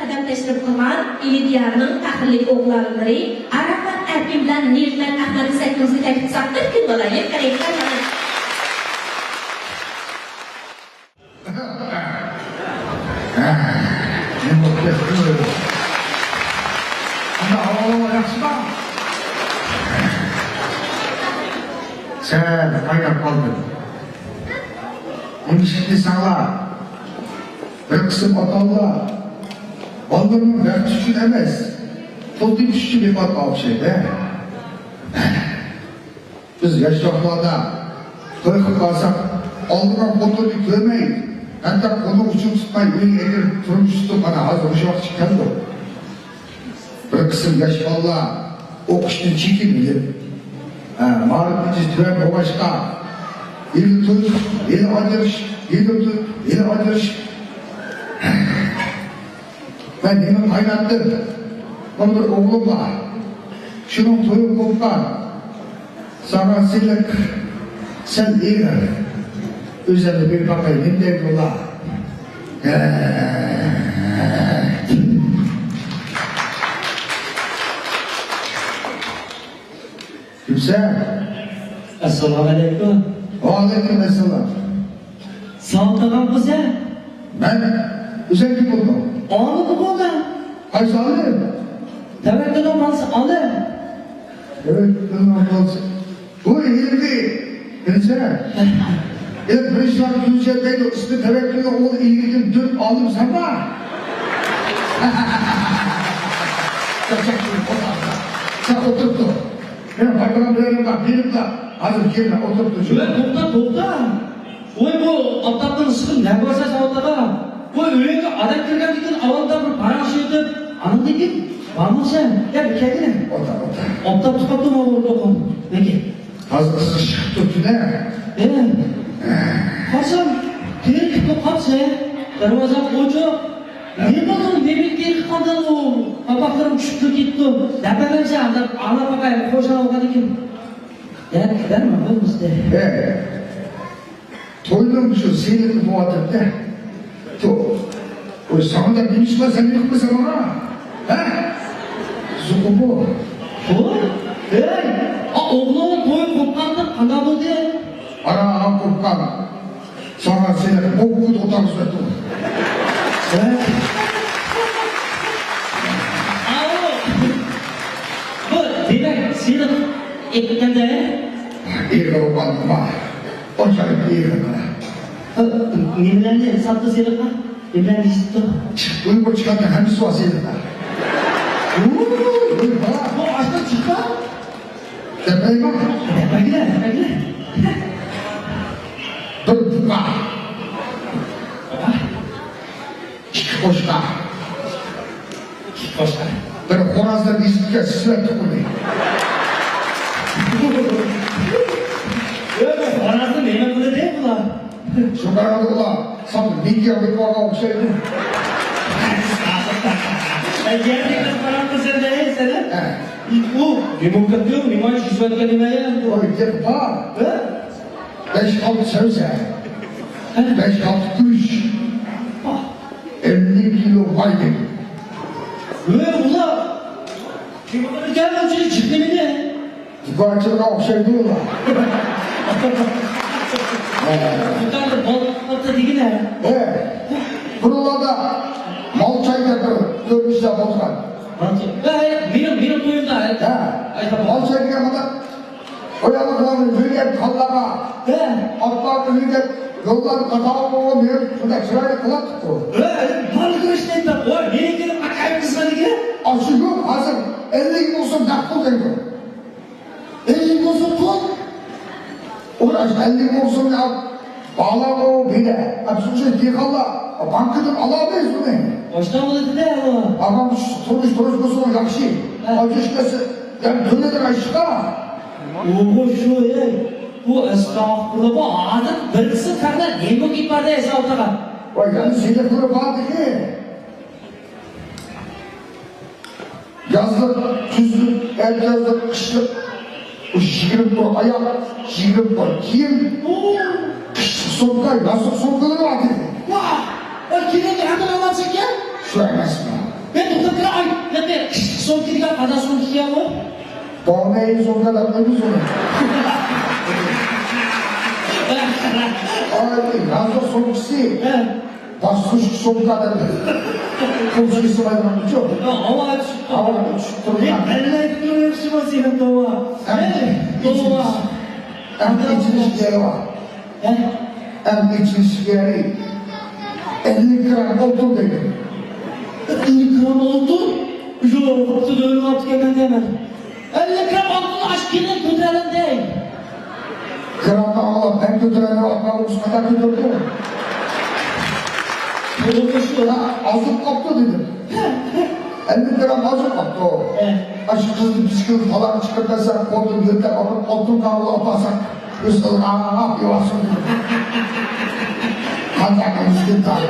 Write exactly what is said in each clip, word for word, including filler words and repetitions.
قەدەم تەشرىپ قىلغان ئىلى دىيارنىڭ پەخىرلىك ئوغلانلىرى ئاراقلىق ئەركىن بىلەن نېرىتمەن ئەخمەتنى سەھنىمىزگە تەكلىپ قىلساق، بىر كۈن بولايلى، قېنى. نېمە بولۇپ كەتتى؟ ئانا، ئاۋۇ ياخشىما؟ سەل قايناپ قالدىم. ئۇنى ئىشىك دېسەڭلار، بىر قىسىم ئاتا-ئانىلار بالىلىرىنىڭ بەختى ئۈچۈن ئەمەس، پۇل تېپىش ئۈچۈن بېقىۋاتقان ئوخشايدۇ. بىز ياش ۋاقىتلاردا توي قىلىپ قالساق، ئالدىغان خوتۇننى كۆرمەي، ھەتتا قونۇق ئۈچۈن تۇتماي ئۆيگە ئەكىرىپ تۇرمۇش تۇتۇپ، مانا ھازىر مۇشۇ ۋاقىتقا كەلدۇق. بىر قىسىم ياش بالىلار ئوقۇشتىن چېكىنىپ، ھە، مائارىپ نەتىجىسى تۆۋەن بولغاچقا، ھېلى توي، ھېلى ئاجرىشىش، ھېلى توي، ھېلى ئاجرىشىش. مەن نېمە قايناتتىم؟ مانا بىر ئوغلۇم بار. شۇنىڭ تويى قوپقان. ساڭا سېلىق سەل ئېغىر. ئۆزۈڭنى بىر باقاي، نېمە دەيدۇ ئۇلار؟ كىمسەن؟ ئەسسالامۇئەلەيكۇم. ۋەئەلەيكۇم ئەسسالام. ساۋۇت ئاغام بۇ سەن؟ مەن؟ ئۆزۈڭ كىم بولدۇڭ؟ ئالىم بولدۇم. قايسى ئالىم؟ تەۋەككۈلنىڭ بالىسى ئالىم. تەۋەككۈلنىڭ بالىسى. بۇ ھېلىقى بىلسە، ئە، بىرىنچى كىلاستا كۈلۈشەلمەيدۇ، ئىسمى تەۋەككۈلنىڭ ئوغلى ئىلگىرىكىدىن دۆت ئالىم سەن بار. سەن ئولتۇرۇپ تۇر. مېنىڭ بارمىغان بىر يېرىم بار، بېرىپ ھازىر كېلىمەن، ئولتۇرۇپ تۇر. ۋە، توختا، توختا. ۋاي، بۇ ئاپتاپنىڭ ئىسسىقىدا نە بارسا ساۋۇت ئاغا؟ ۋاي، ئۆيۈڭگە ئادەم كىرگەندىن كېيىن ئاۋۋال بىر پاراڭ ئېلىپ، ئاندىن كېيىن بارمۇسەن؟ يا، بىر كەلگىنە. ئولتۇر، ئولتۇر. ئاپتاپ تۇتۇپ قاپتۇ، مانا ئولتۇرۇپ. نېگە؟ ھازىر قىزىق چىقىپتۇ تۈنە. ئە، قارىسام، تېرىكىپتۇ قاپسەن. دەرۋازا ئوچۇق. نېمە بولدى؟ نېمە تېرىكىپ قالدىڭ ئۇ؟ قاپاقلىرىڭ چۈشۈپلا كېتىپتۇ. دەپ بەرمەمسەن، ھازىر ئاڭلاپ باقاي، خوش ئاڭلىغان ئىكەن. دەپ بەرمە، بولمىسىدى. ئە، توينىڭ شۇ سېلىقى بولۇۋاتىدۇ-دە. تو-، ئۇ ساڭا دەپ نېمە ئىش بار، سەن نېمە قىلىسەن ماڭا؟ ھە؟ زوقۇم بۇ. توي؟ ھەي، ئا، ئوغلۇڭ توي قوپقاندا قانداق بولدى؟ ئانا، ئانا قوپقان. ساڭا سېلىق بوككۇدا ئوتاققا سۆتتۈم. ھە؟ ئاۋۇ. بۇ دېمەك سېلىق ئېيتقاندا، ھە؟ ئېغىر بولغان نېمە؟ ئاجايىپ ئېغىر. ھە، نېمىلەرنى ساتتى سېلىققا؟ نېمىلەرنى ئېيتتى؟ ئۇيغۇر چىقارتقان ھەممىسى بار سېلىقتا. ئۇي، ئۇي، بار. بۇ ئاشتا چىققان؟ دەپمەيمەن. دەپمەيلى، دەپمەيلى. بىر بۇقا. ئىككى قوچقار. ئىككى قوچقار. بىر خورازدىن ئېزىپ كەتسە سۈرەتكە قويماي. يا، بۇ خورازنى نېمە قىلدى بۇلار؟ شۇ قارىغاندا ئۇلار ساپ مېدىيا بىلىپ ئالغان ئوخشايدۇ. ئەي، گەرچەكتىن قاراڭغۇ سەن دە، ئەي، سەن. ھە. ئۇ نېمە بولۇپ كەتتى؟ نېمە ئىش يۈزۈۋەتكەن نېمە يا؟ ئۇ گەپ بار. ھە؟ بەش-ئالتە سەۋزە. ھە؟ بەش-ئالتە گۈرۈچ. ئاھ. ئەللىك كىلو ماي دېگەن. ۋە ئۇلار. كىم ئۇلار؟ گەپ ئۇنچىلىك جىق نېمىدى؟ دۇكانچىلىققا ئوخشايدۇ ئۇلار. دۇكاندا بولۇپ دېگىنە. ھە. بۇرۇنلاردا مال چاي دەپ بىر كۆرۈنۈشلەر بولغان. مال چاي. ھە، ھە، مېنىڭ، مېنىڭ تويۇمدا، ھە. ھە. ئايتا، مال چاي دېگەن مانا ئاياللارنى مىنگەن كاللارغا، ھە. ئاتلارنى مىنگەن يوللارنى قاتاغا قويۇپ مېنى شۇنداق چىرايلىق قىلاتتۇق. ھە، مال كۆرۈشتەك دەپ، ۋاي، مېنىڭكىنى ئەكەلگۈزمىدىكى. ئاشۇ يوق، ھازىر ئەللىك مىڭ سوم نەق پۇل دەيدۇ. ئەللىك مىڭ سوم پۇل. ئۇلار ئەللىك مىڭ سومنى ئاپ، بالا ئۇ بىلە. ئە، بىز ئوخشاش دېھقانلار بانكىدىن ئالالمايمىز ئۇنى. ئاشۇنداق بولىدۇ-دە ئۇ. ئاغام، تۇرمۇش، تۇرمۇش بولسا ياخشى. ھە. ئاجرىشىپ كەتسە، يەنە تۆلەيدىغان ئىشقا. ئۇ شۇ، ئەي. بۇ ئەستەغپۇرۇللا، بۇ ھازىر بىرسى تەڭلا نېمە گېپى بار دە، ئەسلى ئالتىغا. ۋاي، يەنە سېلىقلىرى بار دېگەن. يازلىق، كۈزلۈك، ئەتىيازلىق، قىشلىق، بۇ يىگىرمە پار ئاياغ، يىگىرمە پار كىيىم، قىشلىق سومكا، يازلىق سومكىلىرى بار دېدى. ۋاھ! ئاي، كېلەمدۇ ھەممىنى ئالامسەن ئىكەن؟ ئەمەسمۇ؟ مەن ئۇنداق ئاي، مەن قىشلىق سومكا دېگەن قانداق سومكا ئىكەن بۇ؟ بولمايدۇ سومكا دەپ قويدۇڭ سومكا. ئاي، يازلىق سومكىسى. ھە. باستۇرۇش سومكا دەپ. سومكىسى بايرامچۇ. ھاۋا چۈشۈپ. ھاۋا چۈشۈپ تۇرغان. بەللەي تۇرۇپ شۇ سېنىڭ توۋا. ئەمدى توۋا. ئەمدى ئېچىلىش يېرى بار. ھە؟ ئەمدى ئېچىلىش يېرى ئەللىك گرام ئالتۇن دەيدۇ. ئەللىك گرام ئالتۇن؟ يوق، ئالتۇن ئۆلۈپ ئالتۇن كەلگەن دەيمەن. ئەللىك گرام ئالتۇن ئاشكىنى كۆتۈرەلەم دەي. گرامنى ئاڭلاپ مەن كۆتۈرەلەم، ئاتما ئۇستىغا كۆتۈردۈم. بولۇپ شۇ. ھە، ئازىپ قاپتۇ دېدىم. ئەللىك گرام ئازىپ قاپتۇ. ھە. ئاشۇ قىزنى بىسكىلىت پالان چىقىرىپ بەرسەم، قولدىن يۆتەپ ئاپىرىپ ئالتۇن قاغىلى ئاپارساق، ئۆزى ئىلغاپ يۇۋاسۇن. قانداق مىسكىن تاغ.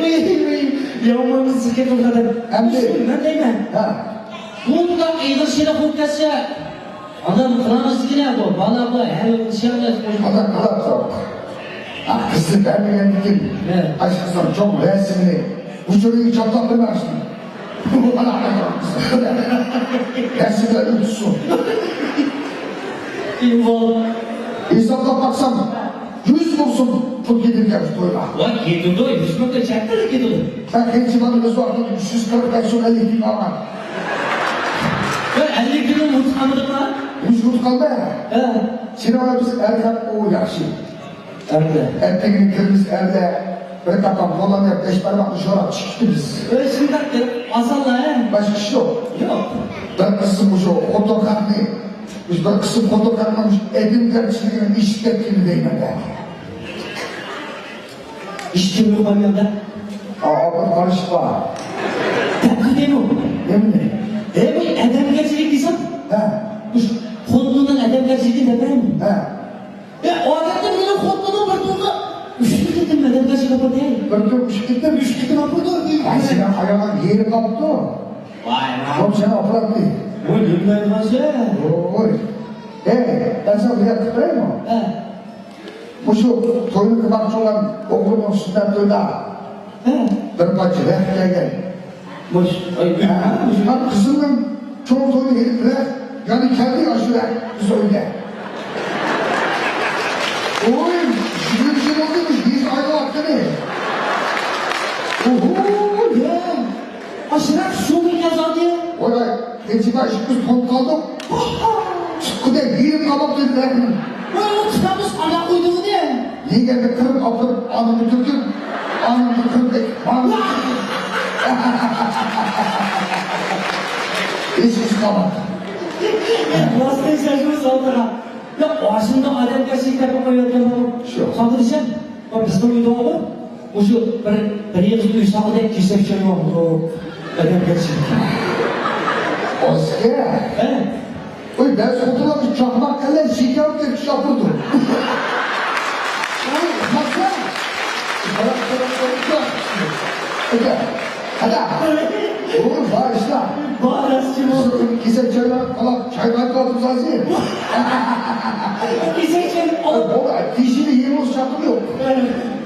ۋىي، ۋىي، يامان قىز ئىكەن بۇ قەدەر. ئەمدى مەن دەيمەن. ھە. بۇنداق ئېغىر شېرىق بولۇپ كەتسە، ئادەم قىلالمايدىكەن بۇ، بالا بۇ، ھەل قىلىشالمايدۇ. ئادەم قىلاتتۇق. ئا، قىزنى بەرمىگەندىن كېيىن، ھە. ئاشۇ قىزنىڭ چوڭ رەسىمىنى ھۇجرىغا چاپلاپ بېرىمەن شۇنى. رەسىملەر ئۆتسۇن. ئىمام. ھېسابلاپ باقسام، يۈز مىڭ سوم پۇل كېتىدىكەن شۇ تويغا. ۋاي، كېتىدۇ، يۈز مىڭ چەتتىلا كېتىدۇ. مەن قېيىنچىمنىڭ ئۆز ۋاقتىدا ئۈچ يۈز قىرىق بەش سوم ئەللىك تىيىن ئالغان. ۋاي، ئەللىك تىيىن ئۇنتۇپ قالمىدىڭمۇ؟ ھېچ ئۇنتۇپ قالماي. ھە. سېنىڭ بىز ئەر خەق ئۇ ياخشى. ئەردە. ئەتىگىنى كىرىمىز ئەردە بىر تاپان پولانىيە بەش بارماقنى شوراپ چىقىپتىمىز. ئۆي شۇنداق دەپ ئاسانلا، ھە؟ باشقا ئىش يوق. يوق. بىر قىسىم مۇشۇ خوتۇن خەقنى، مۇشۇ بىر قىسىم خوتۇن خەقنىڭ مۇشۇ ئادەمگەرچىلىكىنى ئېشىپ كەتكىنى دەيمەن دە. ئىشتىن يوقالمىغاندا. ئا، بىر قارىشىپ بار. دەپ كېتەيمۇ؟ نېمىنى؟ ئەي، بۇ ئادەمگەرچىلىك دېسەم. ھە. مۇشۇ خوتۇننىڭ ئادەمگەرچىلىكىنى دەپ بېرەيمۇ؟ ھە. ئە، ئادەتتە مېنىڭ خوتۇنۇم بىر تۇرغا ئۈچ قېتىم ئادەمگەرچىلىك ئاپىرىدۇ. بىر تۇر ئۈچ قېتىم؟ ئۈچ قېتىم ئاپىرىدۇ. ئەي، سېنىڭ ئاياغىڭ يېرىپ قاپتۇ. ۋاي، ۋاي. بۇ سېنى ئاپىراتتى. ۋاي، نېمە دەيدىغان سەن؟ ۋوي. ئەي، مەن ساڭا بىر گەپ قىلىپ بېرەيمۇ؟ ھە. مۇشۇ توينى قىلماقچى بولغان ئوغلۇمنىڭ سۈننەت تويىدا، ھە، بىر پارچە رەخت كەلگەن. مۇش-، ئاي، ھە، مۇشۇ قىزىمنىڭ چوڭ تويىنى ئېلىپ رەخت، يەنە كەلدى ئاشۇ رەخت بىز ئۆيدە. ئوي، يىگىرمە يىل بولدى بىز يېزا ئايلىنىۋاتقىلى. ئوھو، يا. ئاشۇراق شۇ بىر يازادى. ۋاي، ۋاي، نېچىما ئىككى يۈز توننا قالدۇق. تۇتقۇدەك يېرىم قالماپتۇ ئىبراھىم. ۋاي، ئۇ قىتابىز ئانا قويدى ئۇنى. يېگەندە قىرىپ ئاپىرىپ، ئانىمنى تۈركۈپ، ئانىمنى قىرىپ ئەكىپ، ماڭدى. ھېچ ئىش قالماپتۇ. راست دەيسەن شۇ سالدىغا. يا، ئاشۇنداق ئادەمگەرچىلىك دەپ قويۇۋەتكەن بولۇپ. شۇ. ساڭا دېسەم، بىزنىڭ ئۆيدە بار. مۇشۇ بىر، بىر ئېغىز ئۆي ساقىدەك كېسەك چايۋاق بولۇپ، ئادەمگەرچىلىك. ئۆزگە. ھە؟ ئۆي بەزى خوتۇنلار چاقماق قىلىپ، شېكەر تېپىپ شاپۇردۇ. ئۇ ماسا. قانداق؟ ئۇ بار ئىشلار. بار ئىشلار. كېسەك چايۋاق قالاپ، چايغا قاتىپ سازى. كېسەك چايۋاق. بولدى، تېشىنى يېڭىۋېلىش ھەققىم يوق.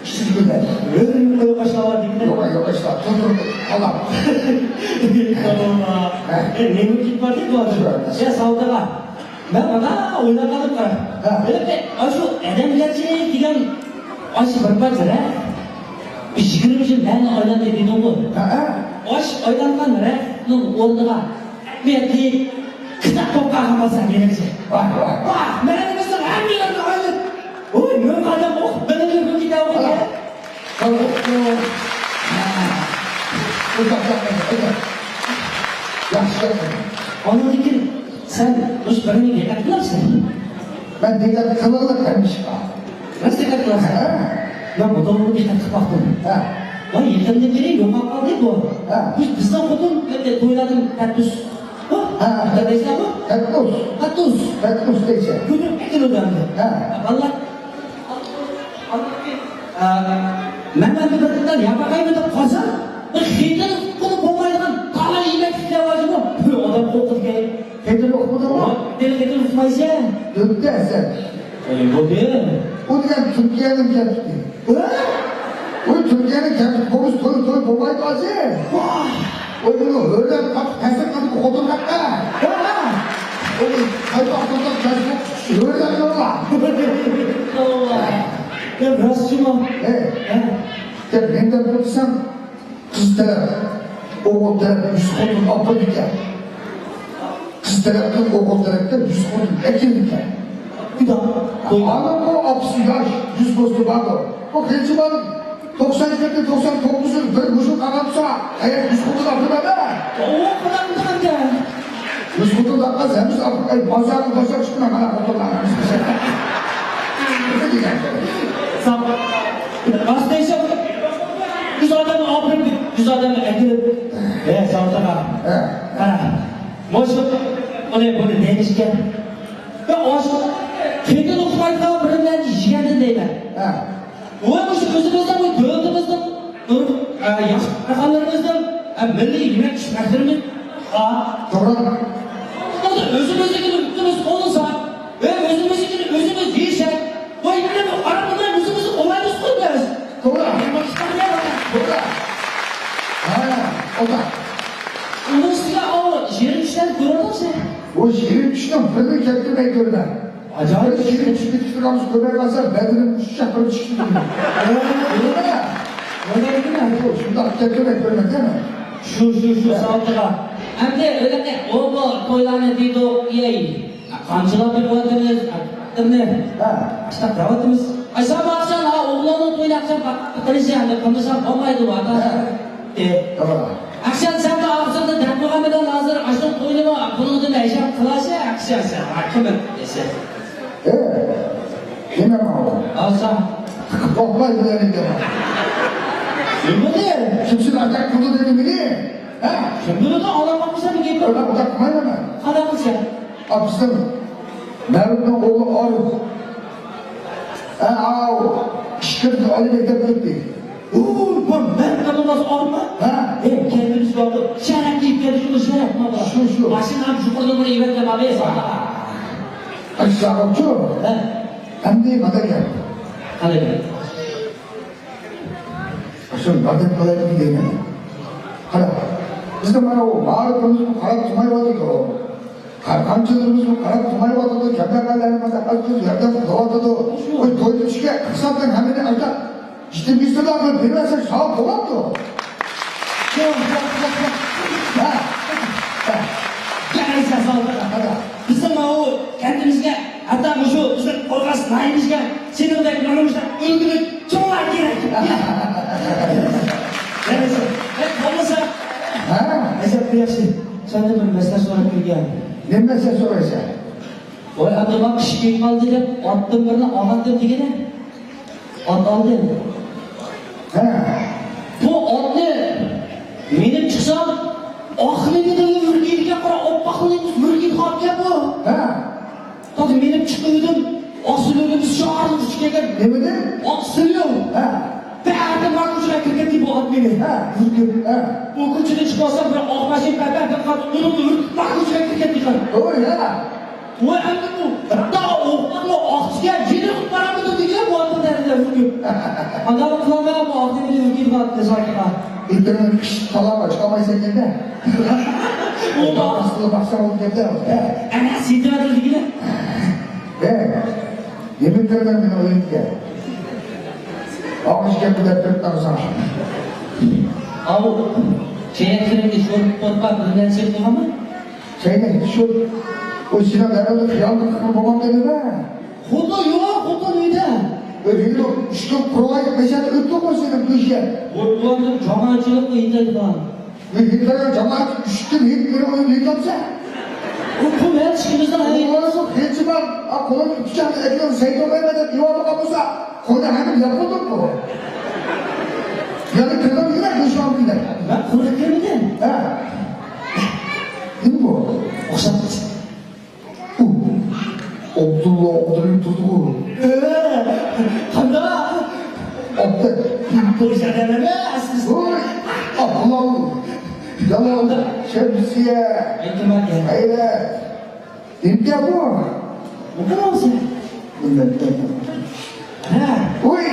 كىچىك گۈللەر. ئۆزۈمنىڭ قويۇپ باشلاۋاتىدىكىنە. يوق، يوق، ئىشلار، تۇر، تۇر، تاللاپ. ئاللا. ھە. ئە، نېمە كېتىپ بارتى بۇ ئادەم؟ شۇ ئەمەس. يا، سالدىغا. مەن مانا ئويلاپ قالدىم، قارا. ھە. بىلىپ، ئاشۇ ئادەمگەرچىلىك دېگەن، ئاشۇ بىر پارچە رەخت، بىر يىگىرمە يىل مەنلا ئايلاندى دېدىڭغۇ. ھە، ھە. ئاشۇ ئايلانغان رەختنىڭ ئورنىغا ئەمەلىي كىتاب بولۇپ قالغان بولسا مېنىڭچە. ۋاھ، ۋاھ. ۋاھ، مەنىمىزنىڭ ھەممە يېرىنى ئايلىنىپ، ۋوي، مىڭ قەدەم ئوقۇپ بىلىملىك بولۇپ كېتەۋاتىدۇ. ھە. ياخشى. ئاندىن كېيىن سەن مۇشۇ بىرىنى دىققەت قىلامسەن؟ مەن دىققەت قىلىۋاتىمەن ئىشقا. راست دىققەت قىلىسەن؟ ھە. مەن بۇ توغرىلىق دىققەت قىلىپ باقتىم. ھە. ۋاي، يېقىندىن بېرى يوقاپ قالدى بۇ. ھە. بىز، بىزنىڭ خوتۇن ئەمدى تويلاردىن تەتۈس. ھە. دەيسەنغۇ؟ تەتۈس. تەتۈس. تەتۈس دەيسەن. كۆتۈرۈپ ئەكېلىۋاتىدۇ. ھە. بالىلار. ئە، مەن ئەمدى بىر قېتىم ياپاقايمەن دەپ قالسام، بىر خېتىر قىلىپ بولمايدىغان تالاي يېمەكلىكلەر بار جۇمۇ. بىر ئادەم قورقىدىكەن. خېتىر ئۇقمىدىڭمۇ؟ خېتىر، خېتىر ئۇقمايسەن. دۆتتە سەن. ئەي، بولدى. ئۇ دېگەن تۈركىيەدىن كەپتۇ. ھە؟ ۋاي، تۈركىيەنىڭ كەنتىدە قومۇش توي، توي بولمايدۇ ھازىر. ۋاي. ۋاي، بۇنى ھۆرلەپ قاتتىق تەسىر قىلىپ خوتۇن ھەققە. ھە. ۋاي، قايتاق خوتۇن كەنتىدە ھۆرلەپ قىلىۋالغان. ۋاي. يا، راستچىمۇ؟ ھە. ھە. يا، مەن دەپ قويسام، قىز تەرەپ ئوغۇل تەرەپ يۈز خوتۇن ئاپىرىدىكەن. قىز تەرەپتىن ئوغۇل تەرەپكە يۈز خوتۇن ئەكېلىدىكەن. ئانا بۇ ئاپىسى ياش، يۈز خوتۇنى باردۇ. بۇ قىلچىمان توقسان يەتتە، توقسان توققۇز يىل بىر مۇشۇ قالغان تۇرسا، قەيەرگە يۈز خوتۇن ئاپىرىدۇ؟ ئوغۇل قىلامدىغانكەن. يۈز خوتۇن تاپقان سەن بىز ئاپىرىپ، ئەي، بازارنى باشلاپ چىقماي مانا خوتۇنلارنى. نېمە دېگەن؟ ساق. راست دەيسەن. يۈز ئادەمنى ئاپىرىپ، يۈز ئادەمنى ئەكېلىپ. ھە، ساۋۇت ئاكا. ھە. ھە. مۇشۇ، ئۇنى، بۇنى دەيمىزكەن. يا، ئاشۇ قېتىن ئۇقمايدىغان بىر بىلەن يېگەندىن دەيمەن. ھە. ۋاي، مۇشۇ ئۆزىمىزنىڭ، بۇ دۆلىتىمىزنىڭ، ئە، ياخشى كارخانىلىرىمىزنىڭ، ئە، مىللىي يېمەك پىشمەكلىرىمىز. ئا. توغرا. ئۆزىمىزنىڭكىنى ئۆزىمىز قوللىساق، ۋە ئۆزىمىزنىڭكىنى ئۆزىمىز يېسەك، ۋاي، مانا بۇ ئارام بىلەن ئۆزىمىزنى قوغلايمىز بىز. توغرا. توغرا. ھە، ئۇنداق. ئۇنىڭ ئۈستىگە ئاۋۇ يېرىم چۈشلەرنى كۆرۈۋاتامسەن؟ بۇ يېرىم چۈشنىڭ بىرىنى كەلتۈرمەي كۆرمە. ئاجايىپ. بىر يېرىم چۈش بىتىپ تۇرغانمىز، كۆرمەي قالسا بەدىنىم ئۈچ چاقىرىم چۈشتى. شۇنداق كەلتۈرمەي كۆرمە دېمە. شۇ، شۇ، شۇ ساۋۇتىغا. ئەمدى ئۆلەكە، ئۇ بۇ تويلارنى دېدۇق، يەي. قامچىلاپ بېرىۋاتىمىز، ئاكىمنى. ھە. ئاشتاق دەۋاتىمىز. ئايسان، ئاخشام، ھا، ئوغلۇمنىڭ تويىنى ئاخشام قىلىش، ئەمدى قىلمىسام بولمايدۇ، ئاتا. ھە. ئاخشام سەن ئاغزىڭنى دەپ قويغان بىلەن ھازىر ئاشۇ توينىمۇ بۇنىڭدىن ھەيشەم قىلاشە، ئاخشام سەن، ھاكىم دېسە. ھە. نېمە ماۋۇ؟ ئالسا. قوقماي بىلەن ئىكەن. نېمە دېدى؟ كىمسىنى ئاتاك قىلدى دېدى مېنى؟ ھە؟ كىم بىلىدۇ، ئاڭلىماپسەن بۇ گەپنى؟ ئۇنداق قىلمايمەن مەن. قانداق قىلىسەن؟ ئا، بىزنىڭ مەرۇپنىڭ ئوغلى ئارىپ. ھە، ئاۋۇ ئىچكىرىدىن ئالىي مەكتەپكە كەتتى. ئۇ، بۇ مەرۇپ ئابلىماس ئارىپمۇ؟ ھە. ھە، كەلگىنىمىز باردا شەرەپ كىيىپ كەلدى، شۇ شەرەپ مانا. شۇ، شۇ. ماشىنا ھەم يۇقىرىدىن بىر ئېۋەتكەن ئابى. ئاشۇ ساغىپچۇ؟ ھە. ئەمدى مانا گەپ. قانداق گەپ؟ شۇ نادىر قىلايلى دەيمەن. قارا، بىزنىڭ مانا بۇ مائارىپىمىزمۇ قاراپ تۇرمايۋاتىدۇ. كارخانىچىلىرىمىزمۇ قاراپ تۇرمايۋاتىدۇ. كەمبەغەللەرنى مانا ئاز-توز ياردەم قىلىۋاتىدۇ. شۇ. بۇ تويدىن چۈشكەن ئىقتىسادنىڭ ھەممىنى ئايتا، يېتىم يېسىرلارغا بېرىۋەرسەك ساۋاب بولامدۇ؟ ھە. ھە. يەنە ئېيتسا ساۋاب. قارا. بىزنىڭ ماۋۇ كەنتىمىزگە، ھەتتا مۇشۇ بىزنىڭ قورغاس ناھىيەمىزگە سېنىڭدەك مانا مۇشۇنداق ئۈلگىلىك چوڭلار كېرەك. ھەي، بولمىسا. ھە؟ ئەجەب ياخشى. سەندىن بىر مەسلىھەت سوراپ كەلگەن. نېمە مەسلىھەت سورايسەن؟ ۋاي، ئاتا، ماڭا ئىشىك قالدى دەپ ئاتتىن بىرنى ئاغاتتىم دېگىنە. ئات ئالدىم. ھە. بۇ ئاتنى مىنىپ چىقسام، ئاقلىنىدۇ، ھۈركىيدىكەن، قارا، ئوپپاقلىنىپ ھۈركىيدىغان ئاتكەن بۇ. ھە. تازا مىنىپ چىقىپ ئىدىم، ئاقسىلىۋىدىم، شارىلدىپ چىقىپ كەلگەن. نېمىدى؟ ئاقسىلىۋ. ھە. بەردە مانا كوچىغا كىرىپ كەتتى بۇ ئات مېنى. ھە. ھۈركۈپ. ھە. بۇ كوچىدىن چىقىپ بولسام، بىر ئاق ماشىنا پەپە بىر قات ئۇرۇپ، ئۇرۇپ، مانا كوچىغا كىرىپ كەتتى. ھوي، ھە. ۋاي، ئەمدى بۇ، ھەتتا ئوقۇپمۇ ئاقتىكەن، يېنى قۇتقارامدۇ دېگىلى بۇ ئاتنى دەردىدە ھۈركۈپ. ئانداقلا قىلالماي بۇ ئاتنى مېنى ھۈركۈتۈۋاتىدۇ ساكىتلا. ئېتىڭنى قىش تالاغا چىقالمايسەن دە. ئۇ ئاستىغا باقساڭ ئۇ گەپلەر. ئەنە سېتىۋاتىدۇ دېگىلى. ھە، نېمە كىردىڭ مېنىڭ ئۆيۈمگە؟ ئاغىش گەپنى دەپ تۇرۇپتىمۇ ساڭا. ئاۋۇ، چەيەكلىرىمنى شورپا قورپا بىر نەرسە قىلغانمۇ؟ چەينەك چۈشۈپ، ئۇ سېنىڭ دەرۋازا خىيالنى قىلغىلى بولمامدۇ دېمە. خوتۇن يوق، خوتۇن ئۆيدە. ئۆي ھېلى ئۈچ كۈن قۇرۇۋايدۇ، بەشەتتە ئۆتتى غۇ سېنىڭ بۇ ئىشىڭ. بۇ بۇلاردىن جامائەتچىلىكقا يېتەيدىغان. ئۆي ھېلى جامائەت ئۈچ كۈن ھېلى بىر ئۆينى يېتەمسەن؟ ئۇ پۇل ھەر ئىشىمىزدا ھەر ئۇلارنىڭ خېلىچى بار، ئا، قولۇمنى پىچاقنى ئەكىلىپ سەيدۇ بەرمە دەپ يېۋالمىغان بولسا، قولى ھەممە ياپىلىدۇ بۇ. يەنە كىرمەم دېگەن بوشىغان كۈندە. مەن قۇرۇق كىرمىدىم. ھە. نېمە بۇ؟ ئوخشاپ قالسا. ئۇ، ئابدۇللا ئابدۇرېھىم تۇردىغۇ. ئۆ، قانداق؟ ئابدۇ. بۇ يەنە نېمە؟ ھوي، ئابدۇللا. يامان. شەمسىيە. ئېيتما، ئەي. غەيرەت. نېمىكەن بۇ؟ ئوقۇمامسەن؟ مىللەتتە. ھە. ۋوي!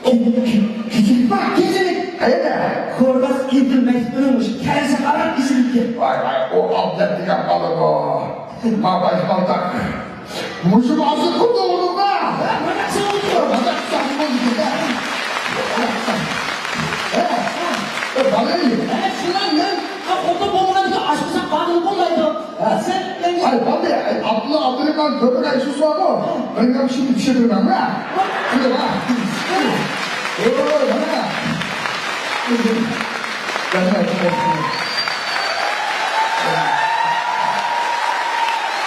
كېچىلىك بار، كېچىلىك. قەيەردە؟ كورباس ئىدىل مەكتىپىنىڭ مۇشۇ كەلسە قاراپ ئېچىلىدىكەن. ۋاي، ۋاي، ئۇ ئابلەت دېگەن بالىمۇ؟ ما باش پالتاق. مۇشۇ ئازىققا توغرىما؟ ھە، مانا شۇ. مانا شۇ. ھە، ھە، بالىلار. ھە، شۇلار مەن، ھە، خوتۇن بولمىغاندا ئاشپىزاق بارغىلى بولمايدۇ. ھە. سەن مەن ئاي، بالىلار، ئاي، ئابدۇللا ئابدۇرېھمان كۆپرەك ئىش بولسا، مەن ياخشى پىشىردۈرمەن، ھە. قىلىپ، ھە. ھە. ئوي، مانا.